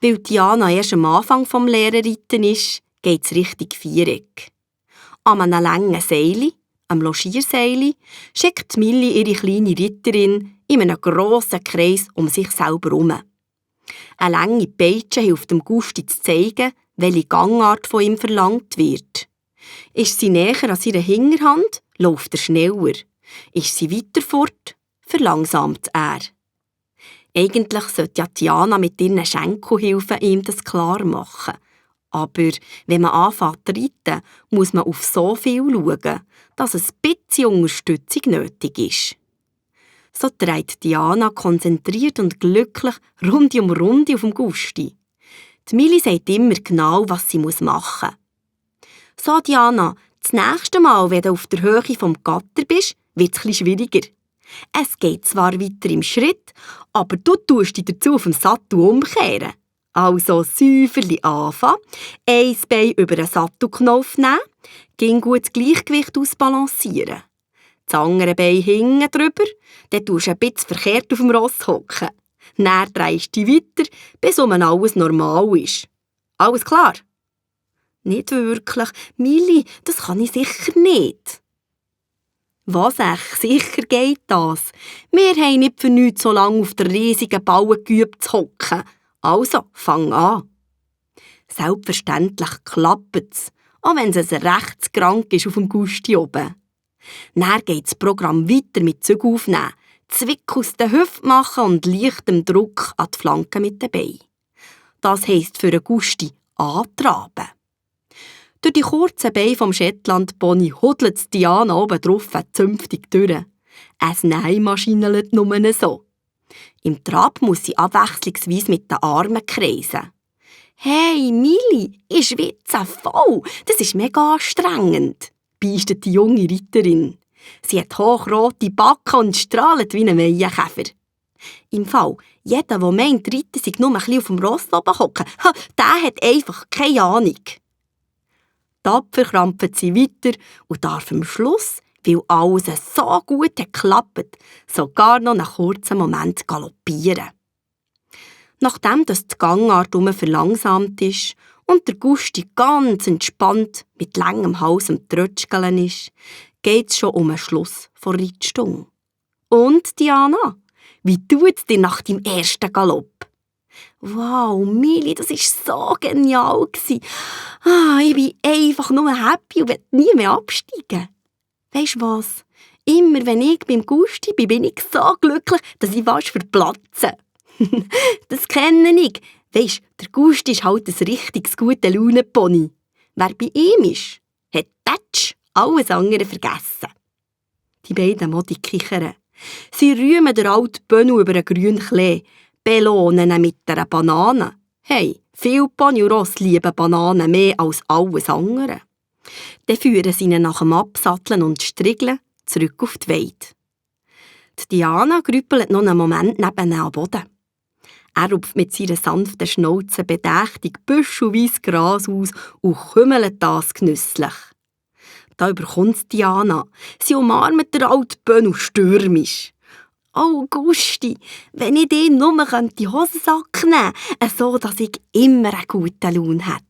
Weil Diana erst am Anfang vom Lehrerreiten ist, geht es Richtung Viereck. An einem langen Seil, am Logierseil, schickt Milli ihre kleine Ritterin in einem grossen Kreis um sich selber herum. Eine lange Peitsche hilft dem Gusti zu zeigen, welche Gangart von ihm verlangt wird. Ist sie näher an seiner Hinterhand, läuft er schneller. Ist sie weiter fort, verlangsamt er. Eigentlich sollte ja Diana mit ihren Schenkelhilfen ihm das klar machen. Aber wenn man anfängt zu reiten, muss man auf so viel schauen, dass ein bisschen Unterstützung nötig ist. So dreht Diana konzentriert und glücklich Runde um Runde auf dem Gusti. Die Milli sagt immer genau, was sie machen muss. So, Diana, das nächste Mal, wenn du auf der Höhe vom Gatter bist, wird es etwas schwieriger. Es geht zwar weiter im Schritt, aber du tust dich dazu auf dem Sattel umkehren. Also säuferli anfangen, ein Bein über den Sattelknopf nehmen, ging gut das Gleichgewicht ausbalancieren. Das andere Bein hinten drüber, dann tust du ein bisschen verkehrt auf dem Ross hocken. Dann drehst du dich weiter, bis um alles normal ist. Alles klar? Nicht wirklich. Milli, das kann ich sicher nicht. Was echt? Sicher geht das. Wir haben nicht für nichts so lange auf der riesigen Baue geübt zu hocken. Also, fang an. Selbstverständlich klappt es, auch wenn es recht krank ist auf dem Gusti oben. Dann geht das Programm weiter mit Zügen aufnehmen, Zwick aus den Hüften machen und leichtem Druck an die Flanken mit den Beinen. Das heisst für einen Gusti antraben. Durch die kurzen Beine vom Shetland-Pony hudelt Diana oben drauf zünftig durch. Es Nein-Maschinelt nur so. Im Trab muss sie abwechslungsweise mit den Armen kreisen. «Hey, Milli, ich schwitze voll. Das ist mega anstrengend», beistet die junge Reiterin. Sie hat hochrote Backen und strahlt wie ein Maienkäfer. Im Fall, jeder, der meint, Reiten sei nur ein bisschen auf dem Ross oben hocken, der hat einfach keine Ahnung. Tapfer krampft sie weiter und darf am Schluss, weil alles so gut geklappt, sogar noch einen kurzen Moment galoppieren. Nachdem die Gangart verlangsamt ist und der Gusti ganz entspannt mit langem Hals am Trötschgeln ist, geht es schon um den Schluss der Reitstunde. Und, Diana, wie tut es dir nach deinem ersten Galopp? Wow, Milli, das war so genial. Ich bin einfach nur happy und will nie mehr absteigen. Weisst du was? Immer wenn ich beim Gusti bin ich so glücklich, dass ich fast verplatze. Das kenne ich. Weisst, der Gusti ist halt ein richtiges gute Laune-Pony. Wer bei ihm ist, hat Tatsch alles andere vergessen. Die beiden Modi kichern. Sie rühmen den alten Bennu über einen grünen Klee, belohnen ihn mit einer Banane. Hey, viele Pony und Ross lieben Bananen mehr als alles andere. Dann führen sie ihn nach dem Absatteln und Striegeln zurück auf die Weide. Die Diana grüppelt noch einen Moment neben am Boden. Er rupft mit seiner sanften Schnauze bedächtig büschelweise Gras aus und kümmelt das genüsslich. Da überkommt Diana. Sie umarmt den alten Bennu stürmisch. «Oh, Gusti, wenn ich dir nur die Hosensack nehmen könnte, so dass ich immer eine gute Laune hätte.»